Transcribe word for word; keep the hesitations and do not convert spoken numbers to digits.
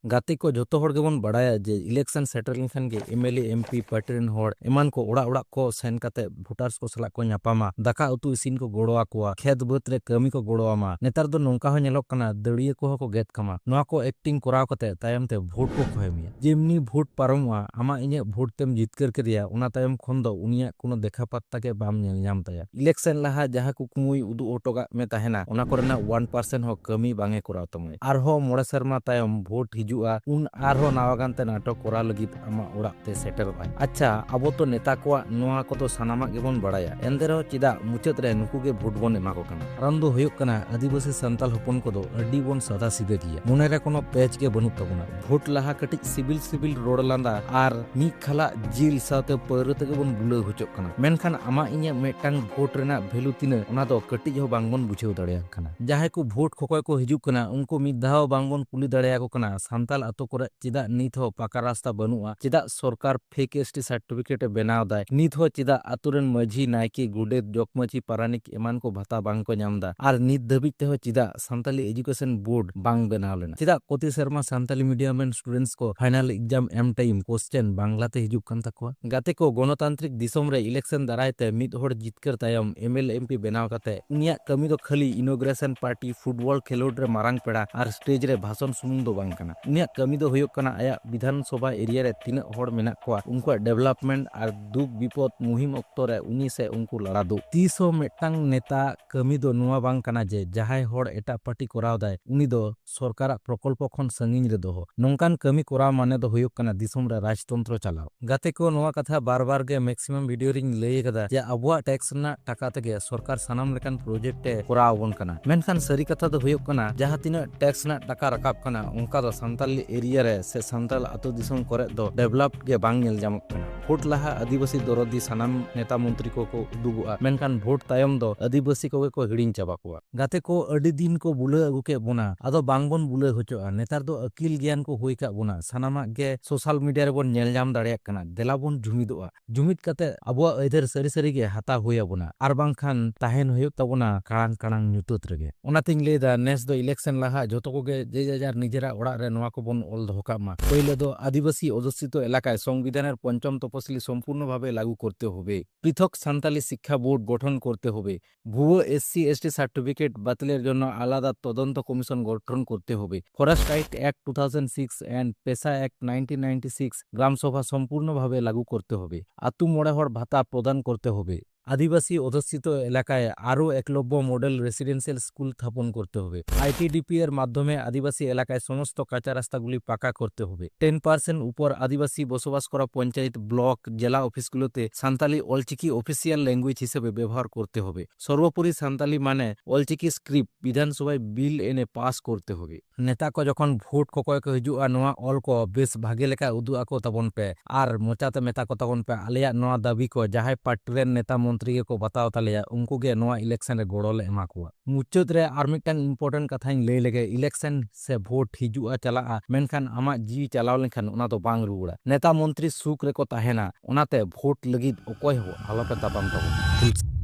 ᱜᱟᱛᱮ ᱠᱚ, ᱡᱷᱚᱛᱚ ᱦᱚᱲ ᱜᱮᱵᱚᱱ ᱵᱟᱲᱟᱭᱟ ᱡᱮ election ᱥᱮᱴᱮᱨ ᱞᱮᱱᱠᱷᱟᱱ ᱜᱮ M L A, M P, party ᱨᱮᱱ ᱦᱚᱲ ᱮᱢᱟᱱ ᱠᱚ ᱚᱲᱟᱜ ᱚᱲᱟᱜ ᱠᱚ ᱥᱮᱱ ᱠᱟᱛᱮ voters ᱠᱚ ᱥᱟᱞᱟᱜ ᱠᱚ ᱧᱟᱯᱟᱢᱟ, ᱫᱟᱠᱟ ᱩᱛᱩ ᱤᱥᱤᱱ ᱠᱚ ᱜᱚᱲᱚ ᱟᱠᱚᱣᱟ, ᱠᱷᱮᱛ ᱵᱟᱹᱫᱽ ᱨᱮ ᱠᱟᱹᱢᱤ ᱠᱚ ᱜᱚᱲᱚ ᱟᱢᱟ᱾ ᱱᱮᱛᱟᱨ ᱫᱚ ᱱᱚᱝᱠᱟ ᱦᱚᱸ ᱧᱮᱞᱚᱜ ᱠᱟᱱᱟ, ᱫᱟᱹᱲᱤᱭᱟᱹ ᱠᱚᱦᱚᱸ ᱠᱚ ᱜᱮᱫ ᱠᱟᱢᱟ᱾ ᱱᱚᱣᱟ ᱠᱚ acting ᱠᱚᱨᱟᱣ ᱠᱟᱛᱮ ᱛᱟᱭᱚᱢ ᱛᱮ vote ᱠᱚ ᱠᱷᱚᱭ ᱢᱮᱭᱟ᱾ ᱡᱮᱢᱱᱤ vote ᱯᱟᱨᱚᱢᱚᱜᱼᱟ, ᱟᱢᱟᱜ ᱤᱧᱟᱹᱜ vote ᱛᱮᱢ ᱡᱤᱛᱠᱟᱹᱨ ᱠᱮᱫᱮᱭᱟ, ᱚᱱᱟ ᱛᱟᱭᱚᱢ ᱠᱷᱚᱱ ᱫᱚ ᱩᱱᱤᱭᱟᱜ ᱠᱳᱱᱳ ᱫᱮᱠᱷᱟ ᱯᱟᱛᱛᱟ ᱜᱮ ᱵᱟᱢ ᱧᱮᱞ ᱧᱟᱢ ᱛᱟᱭᱟ᱾ Election ᱞᱟᱦᱟ ᱡᱟᱦᱟᱸ ᱠᱩᱠᱢᱩᱭ ᱩᱫᱩᱜ ᱦᱚᱴᱚ ᱠᱟᱜ ᱢᱮ ᱛᱟᱦᱮᱱᱟ, ᱚᱱᱟ ᱠᱚᱨᱮᱱᱟᱜ one percent ᱦᱚᱸ ᱠᱟᱹᱢᱤ ᱵᱟᱝ ᱮ ᱠᱚᱨᱟᱣ ᱛᱟᱢᱟᱭ᱾ ᱟᱨᱦᱚᱸ ᱢᱚᱬᱮ ᱥᱮᱨᱢᱟ ᱛᱟᱭᱚᱢ vote ᱦᱤᱡᱩᱜᱼᱟ, ᱩᱱ ᱟᱨᱦᱚᱸ ᱱᱟᱣᱟ ᱜᱟᱱᱛᱮ ᱱᱟᱴᱚᱠ ᱠᱚᱨᱟᱣ ᱞᱟᱹᱜᱤᱫ ᱟᱢᱟᱜ ᱚᱲᱟᱜ ᱛᱮ ᱥᱮᱴᱮᱨᱚᱜᱼᱟᱭ᱾ ᱟᱪᱪᱷᱟ, ᱟᱵᱚ ᱛᱚ ᱱᱮᱛᱟ ᱠᱚᱣᱟᱜ ᱱᱚᱣᱟ ᱠᱚᱫᱚ ᱥᱟᱱᱟᱢᱟᱜ ᱜᱮᱵᱚᱱ ᱵᱟᱲᱟᱭᱟ, ᱮᱱᱛᱮ ᱨᱮᱦᱚᱸ ᱪᱮᱫᱟᱜ ᱢᱩᱪᱟᱹᱫ ᱨᱮ ᱱᱩᱠᱩ ᱜᱮ vote ᱵᱚᱱ ᱮᱢᱟ ᱠᱚ ᱠᱟᱱᱟ? ᱠᱟᱨᱚᱱ ᱫᱚ ᱦᱩᱭᱩᱜ ᱠᱟᱱᱟ, ᱟᱹᱫᱤᱵᱟᱹᱥᱤ ᱥᱟᱱᱛᱟᱞ ᱦᱚᱯᱚᱱ ᱠᱚᱫᱚ ᱟᱹᱰᱤ ᱵᱚᱱ ᱥᱟᱫᱟ ᱥᱤᱫᱟᱹ ᱜᱮᱭᱟ, ᱢᱚᱱᱮ ᱨᱮ ᱠᱳᱱᱳ ᱯᱮᱪ ᱜᱮ ᱵᱟᱹᱱᱩᱜ ᱛᱟᱵᱚᱱᱟ᱾ Vote ᱞᱟᱦᱟ ᱠᱟᱹᱴᱤᱡ ᱥᱤᱵᱤᱞ ᱥᱤᱵᱤᱞ ᱨᱚᱲ ᱞᱟᱸᱫᱟ ᱟᱨ ᱢᱤᱫ ᱠᱷᱟᱞᱟᱜ ᱡᱤᱞ ᱥᱟᱶᱛᱮ ᱯᱟᱹᱣᱨᱟᱹ ᱛᱮᱜᱮ ᱵᱚᱱ ᱵᱩᱞᱟᱹᱣ ᱦᱚᱪᱚᱜ ᱠᱟᱱᱟ, ᱢᱮᱱᱠᱷᱟᱱ ᱟᱢᱟᱜ ᱤᱧᱟᱹᱜ ᱢᱤᱫᱴᱟᱝ vote ᱨᱮᱱᱟᱜ value ᱛᱤᱱᱟᱹᱜ, ᱚᱱᱟ ᱫᱚ ᱠᱟᱹᱴᱤᱡ ᱦᱚᱸ ᱵᱟᱝ ᱵᱚᱱ ᱵᱩᱡᱷᱟᱹᱣ ᱫᱟᱲᱮᱭᱟᱜ ᱠᱟᱱᱟ᱾ ᱡᱟᱦᱟᱸᱭ ᱠᱚ vote ᱠᱷᱚᱠᱚᱭ ᱠᱚ ᱦᱤᱡᱩᱜ ᱠᱟᱱᱟ, ᱩᱱᱠᱩ ᱢᱤᱫ ᱫᱷᱟᱣ ᱵᱟᱝ ᱵᱚᱱ ᱠᱩᱞᱤ ᱫᱟᱲᱮᱭᱟᱠᱚ ᱠᱟᱱᱟ, ᱥᱟᱱᱛᱟᱞ ᱟᱛᱳ ᱠᱚᱨᱮ ᱪᱮᱫᱟᱜ ᱱᱤᱛ ᱦᱚᱸ ᱯᱟᱠᱟ ᱨᱟᱥᱛᱟ ᱵᱟᱹᱱᱩᱜᱼᱟ, ᱪᱮᱫᱟᱜ ᱥᱚᱨᱠᱟᱨ fake S T certificate ᱮ ᱵᱮᱱᱟᱣ ᱫᱟᱭ, ᱱᱤᱛ ᱦᱚᱸ ᱪᱮᱫᱟᱜ ᱟᱛᱳ ᱨᱮᱱ ᱢᱟᱹᱡᱷᱤ, ᱱᱟᱭᱠᱮ, ᱜᱚᱰᱮᱛ, ᱡᱚᱜᱽᱢᱟᱹᱡᱷᱤ, ᱯᱟᱨᱟᱱᱤᱠ ᱮᱢᱟᱱ ᱠᱚ ᱵᱷᱟᱛᱟ ᱵᱟᱝ ᱠᱚ ᱧᱟᱢ ᱮᱫᱟ, ᱟᱨ ᱱᱤᱛ ᱫᱷᱟᱹᱵᱤᱡ ᱛᱮᱦᱚᱸ ᱪᱮᱫᱟᱜ ᱥᱟᱱᱛᱟᱞᱤ education board ᱵᱟᱝ ᱵᱮᱱᱟᱣ ᱞᱮᱱᱟ, ᱪᱮᱫᱟᱜ ᱯᱨᱚᱛᱤ ᱥᱮᱨᱢᱟ ᱥᱟᱱᱛᱟᱞᱤ medium ᱨᱮᱱ students ᱠᱚ final exam ᱮᱢ time question ᱵᱟᱝᱞᱟ ᱛᱮ ᱦᱤᱡᱩᱜ ᱠᱟᱱ ᱛᱟᱠᱚᱣᱟ? ᱜᱟᱛᱮ ᱠᱚ, ᱜᱚᱱᱚᱛᱟᱱᱛᱨᱤᱠ ᱫᱤᱥᱚᱢ ᱨᱮ election ᱫᱟᱨᱟᱭ ᱛᱮ ᱢᱤᱫ ᱦᱚᱲ ᱡᱤᱛᱠᱟᱹᱨ ᱛᱟᱭᱚᱢ M L A, M P ᱵᱮᱱᱟᱣ ᱠᱟᱛᱮ ᱩᱱᱤᱭᱟᱜ ᱠᱟᱹᱢᱤ ᱫᱚ ᱠᱷᱟᱹᱞᱤ inauguration party, football ᱠᱷᱮᱞᱳᱰ ᱨᱮ ᱢᱟᱨᱟᱝ ᱯᱮᱲᱟ ᱟᱨ stage ᱨᱮ ᱵᱷᱟᱥᱚᱱ ᱥᱩᱢᱩᱝ ᱫᱚ ᱵᱟᱝ ᱠᱟᱱᱟ᱾ ᱩᱱᱤᱭᱟᱜ ᱠᱟᱹᱢᱤ ᱫᱚ ᱦᱩᱭᱩᱜ ᱠᱟᱱᱟ ᱟᱭᱟᱜ ᱵᱤᱫᱷᱟᱱ ᱥᱚᱵᱷᱟ area ᱨᱮ ᱛᱤᱱᱟᱹᱜ ᱦᱚᱲ ᱢᱮᱱᱟᱜ ᱠᱚᱣᱟ, ᱩᱱᱠᱩᱣᱟᱜ development ᱟᱨ ᱫᱩᱠ ᱵᱤᱯᱚᱫ ᱢᱩᱦᱤᱢ ᱚᱠᱛᱚ ᱨᱮ ᱩᱱᱤ ᱥᱮ ᱩᱱᱠᱩ ᱞᱟᱲᱟ ᱫᱩᱜ᱾ ᱛᱤᱥ ᱦᱚᱸ ᱢᱤᱫᱴᱟᱝ ᱱᱮᱛᱟ ᱠᱟᱹᱢᱤ ᱫᱚ ᱱᱚᱣᱟ ᱵᱟᱝ ᱠᱟᱱᱟ ᱡᱮ ᱡᱟᱦᱟᱸᱭ ᱦᱚᱲ ᱮᱴᱟᱜ party ᱠᱚᱨᱟᱣ ᱫᱟᱭ, ᱩᱱᱤ ᱫᱚ ᱥᱚᱨᱠᱟᱨᱟᱜ ᱯᱨᱚᱠᱚᱞᱯᱚ ᱠᱷᱚᱱ ᱥᱟᱺᱜᱤᱧ ᱨᱮ ᱫᱚᱦᱚ᱾ ᱱᱚᱝᱠᱟᱱ ᱠᱟᱹᱢᱤ ᱠᱚᱨᱟᱣ ᱢᱟᱱᱮ ᱫᱚ ᱦᱩᱭᱩᱜ ᱠᱟᱱᱟ ᱫᱤᱥᱚᱢ ᱨᱮ ᱨᱟᱡᱽᱛᱚᱱᱛᱨᱚ ᱪᱟᱞᱟᱣ᱾ ᱜᱟᱛᱮ ᱠᱚ, ᱱᱚᱣᱟ ᱠᱟᱛᱷᱟ ᱵᱟᱨ ᱵᱟᱨ ᱜᱮ maximum video ᱨᱤᱧ ᱞᱟᱹᱭ ᱟᱠᱟᱫᱟ ᱡᱮ ᱟᱵᱚᱣᱟᱜ tax ᱨᱮᱱᱟᱜ ᱴᱟᱠᱟ ᱛᱮᱜᱮ ᱥᱚᱨᱠᱟᱨ ᱥᱟᱱᱟᱢ ᱞᱮᱠᱟᱱ project ᱮ ᱠᱚᱨᱟᱣ ᱟᱵᱚᱱ ᱠᱟᱱᱟ, ᱢᱮᱱᱠᱷᱟᱱ ᱥᱟᱹᱨᱤ ᱠᱟᱛᱷᱟ ᱫᱚ ᱦᱩᱭᱩᱜ ᱠᱟᱱᱟ, ᱡᱟᱦᱟᱸ ᱛᱤᱱᱟᱹᱜ tax ᱨᱮᱱᱟᱜ ᱴᱟᱠᱟ ᱨᱟᱠᱟᱵ ᱠᱟᱱᱟ, ᱚᱱᱠᱟ ᱫᱚ ᱥᱟᱱᱛᱟᱞᱤ area ᱨᱮ ᱥᱮ ᱥᱟᱱᱛᱟᱞ ᱟᱹᱛᱩ ᱫᱤᱥᱚᱢ ᱠᱚᱨᱮ ᱫᱚ develop ᱜᱮ ᱵᱟᱝ ᱧᱮᱞ ᱧᱟᱢᱚᱜ ᱠᱟᱱᱟ᱾ Vote ᱞᱟᱦᱟ ᱟᱹᱫᱤᱵᱟᱹᱥᱤ ᱫᱚᱨᱚᱫᱤ ᱥᱟᱱᱟᱢ ᱱᱮᱛᱟ ᱢᱚᱱᱛᱨᱤ ᱠᱚᱠᱚ ᱩᱫᱩᱜᱚᱜᱼᱟ, ᱢᱮᱱᱠᱷᱟᱱ vote ᱛᱟᱭᱚᱢ ᱫᱚ ᱟᱹᱫᱤᱵᱟᱹᱥᱤ ᱠᱚᱜᱮ ᱠᱚ ᱦᱤᱲᱤᱧ ᱪᱟᱵᱟ ᱠᱚᱣᱟ᱾ ᱜᱟᱛᱮ ᱠᱚ, ᱟᱹᱰᱤ ᱫᱤᱱ ᱠᱚ ᱵᱩᱞᱟᱹ ᱟᱹᱜᱩ ᱠᱮᱫ ᱵᱚᱱᱟ, ᱟᱫᱚ ᱵᱟᱝ ᱵᱚᱱ ᱵᱩᱞᱟᱹ ᱦᱚᱪᱚᱜᱼᱟ᱾ ᱱᱮᱛᱟᱨ ᱫᱚ ᱟᱹᱠᱤᱞ ᱜᱮᱭᱟᱱ ᱠᱚ ᱦᱩᱭ ᱠᱟᱜ ᱵᱚᱱᱟ, ᱥᱟᱱᱟᱢᱟᱜ ᱜᱮ social media ᱨᱮᱵᱚᱱ ᱧᱮᱞ ᱧᱟᱢ ᱫᱟᱲᱮᱭᱟᱜ ᱠᱟᱱᱟ᱾ ᱫᱮᱞᱟ ᱵᱚᱱ ᱡᱩᱢᱤᱫᱚᱜᱼᱟ᱾ ᱡᱩᱢᱤᱫ ᱠᱟᱛᱮ ᱟᱵᱚᱣᱟᱜ ᱟᱹᱭᱫᱟᱹᱨ ᱥᱟᱹᱨᱤ ᱥᱟᱹᱨᱤ ᱜᱮ ᱦᱟᱛᱟᱣ ᱦᱩᱭ ᱟᱵᱚᱱᱟ, ᱟᱨ ᱵᱟᱝᱠᱷᱟᱱ ᱛᱟᱦᱮᱱ ᱦᱩᱭᱩᱜ ᱛᱟᱵᱚᱱᱟ ᱠᱟᱲᱟᱝ ᱠᱟᱲᱟᱝ ᱧᱩᱛᱟᱹᱛ ᱨᱮᱜᱮ᱾ ᱚᱱᱟᱛᱤᱧ ᱞᱟᱹᱭᱫᱟ, ᱱᱮᱥ ᱫᱚ election ᱞᱟᱦᱟ ᱡᱷᱚᱛᱚ ᱠᱚᱜᱮ ᱡᱮ ᱡᱟᱨ ᱱᱤᱡᱮᱨᱟᱜ ᱚᱲᱟᱜ ᱨᱮ ᱱᱚᱣᱟ ᱠᱚᱵᱚᱱ ᱚᱞ ᱫᱚᱦᱚ ᱠᱟᱜ ᱢᱟ᱾ ᱯᱳᱭᱞᱳ ᱫᱚ ᱟᱹᱫᱤᱵᱟᱹᱥᱤ ᱚᱫᱷᱩᱥᱤᱛᱚ ᱮᱞᱟᱠᱟয় ᱥᱚᱝᱵᱤᱫᱷᱟᱱᱮᱨ ᱯᱚᱧᱪᱚᱢ ᱛᱚᱯᱚᱥᱤᱞᱤ ᱥᱚᱢᱯᱩᱨᱱᱚ ᱵᱷᱟᱵᱮ ᱞᱟᱜᱩ ᱠᱚᱨᱛᱮ ᱦᱚᱵᱮ, ᱯᱨᱤᱛᱷᱚᱠ ᱥᱟᱱᱛᱟᱞᱤ ᱥᱤᱠᱠᱷᱟ ᱵᱳᱨᱰ ᱜᱚᱴᱷᱚᱱ ᱠᱚᱨᱛᱮ ᱦᱚᱵᱮ, ᱵᱷᱩᱣᱟᱹ এসসি এসটি সার্টিফিকেট বাতিলের জন্য আলাদা তদন্ত কমিশন গঠন করতে হবে, forest right act two thousand six and PESA act nineteen ninety six gram sabha সম্পূর্ণভাবে লাগু করতে হবে, আতু মড়ে হড় ভাতা প্রদান করতে হবে, আদিবাসী অধ্যুষিত এলাকায় আরও একলব্য মডেল রেসিডেন্সিয়াল স্কুল স্থাপন করতে হবে। আইটিডিপি এর মাধ্যমে আদিবাসী এলাকায় সমস্ত কাঁচা রাস্তাগুলি পাকা করতে হবে। টেন পার্সেন্ট উপর আদিবাসী বসবাস করা পঞ্চায়েত, ব্লক, জেলা অফিসগুলোতে সান্তালি অলচিকি অফিসিয়াল ল্যাঙ্গুয়েজ হিসেবে ব্যবহার করতে হবে। সর্বোপরি সান্তালি মানে অলচিকি স্ক্রিপ্ট বিধানসভায় বিল এনে পাস করতে হবে। ᱱᱮᱛᱟ ᱠᱚ ᱡᱚᱠᱷᱚᱱ ᱵᱷᱳᱴ ᱠᱚᱠᱚᱭ ᱠᱚ ᱦᱤᱡᱩᱜᱼᱟ, ᱱᱚᱣᱟ ᱚᱞ ᱠᱚ ᱵᱮᱥ ᱵᱷᱟᱜᱮ ᱞᱮᱠᱟ ᱩᱫᱩᱜ ᱟᱠᱚ ᱛᱟᱵᱚᱱ ᱯᱮ ᱟᱨ ᱢᱚᱪᱟᱛᱮ ᱢᱮᱛᱟ ᱠᱚ ᱛᱟᱵᱚᱱ ᱯᱮ, ᱟᱞᱮᱭᱟᱜ ᱱᱚᱣᱟ ᱫᱟᱹᱵᱤ ᱠᱚ ᱡᱟᱦᱟᱸᱭ ᱯᱟᱨᱴᱤ ᱨᱮᱱ ᱱᱮᱛᱟ ᱢᱚᱱᱛᱨᱤ ᱜᱮᱠᱚ ᱵᱟᱛᱟᱣ ᱛᱟᱞᱮᱭᱟ, ᱩᱱᱠᱩ ᱜᱮ ᱱᱚᱣᱟ ᱤᱞᱮᱠᱥᱚᱱ ᱨᱮ ᱜᱚᱲᱚ ᱞᱮ ᱮᱢᱟ ᱠᱚᱣᱟ᱾ ᱢᱩᱪᱟᱹᱫ ᱨᱮ ᱟᱨ ᱢᱤᱫᱴᱟᱝ ᱤᱢᱯᱚᱨᱴᱮᱱᱴ ᱠᱟᱛᱷᱟᱧ ᱞᱟᱹᱭ ᱞᱮᱜᱮ, ᱤᱞᱮᱠᱥᱚᱱ ᱥᱮ ᱵᱷᱳᱴ ᱦᱤᱡᱩᱜᱼᱟ ᱪᱟᱞᱟᱜᱼᱟ, ᱢᱮᱱᱠᱷᱟᱱ ᱟᱢᱟᱜ ᱡᱤᱣᱤ ᱪᱟᱞᱟᱣ ᱞᱮᱱᱠᱷᱟᱱ ᱚᱱᱟ ᱫᱚ ᱵᱟᱝ ᱨᱩᱣᱟᱹᱲᱟ᱾ ᱱᱮᱛᱟ ᱢᱚᱱᱛᱨᱤ ᱥᱩᱠ ᱨᱮᱠᱚ ᱛᱟᱦᱮᱱᱟ, ᱚᱱᱟᱛᱮ ᱵᱷᱳᱴ ᱞᱟᱹᱜᱤᱫ ᱚᱠᱚᱭ ᱦᱚᱸ ᱟᱞᱚᱯᱮ ᱛᱟᱯᱟᱢ ᱛᱟᱵᱚᱱᱟ᱾